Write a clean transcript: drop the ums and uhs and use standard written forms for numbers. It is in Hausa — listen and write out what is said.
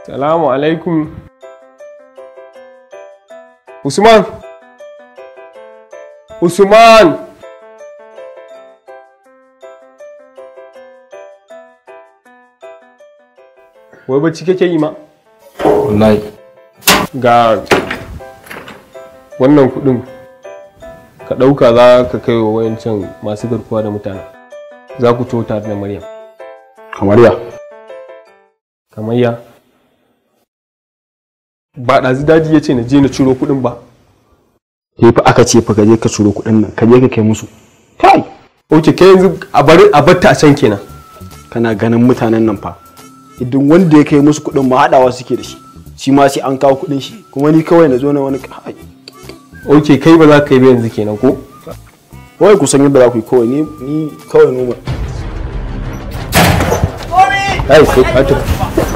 Salamu alaikum. Usman! Usman! Wai bacci kake yi ma? Wallahi. Ga wannan kuɗin ka ɗauka za ka kai wa wayancan masu garkuwa da mutane. Za ku to tare da Maryam. Kamar ya? Kamar ya? Ba ɗazu daji ya ce na je na ciro kuɗin ba. Ke fa aka ce fa ka je ka ciro kuɗin nan, ka je ka kai musu. Kai! Ok, kai yanzu a bari a batta a can kenan. Kana ganin mutanen nan fa. Idan wanda ya kai musu kuɗin ma haɗawa suke da shi. Shi ma sai an kawo kuɗin shi. Kuma ni kawai na zo na wani kai. Ok, kai ba za ka yi ba yanzu kenan ko? Wai ku san yadda za ku yi kawai ni kawai noma. Ai, sai ka tafi.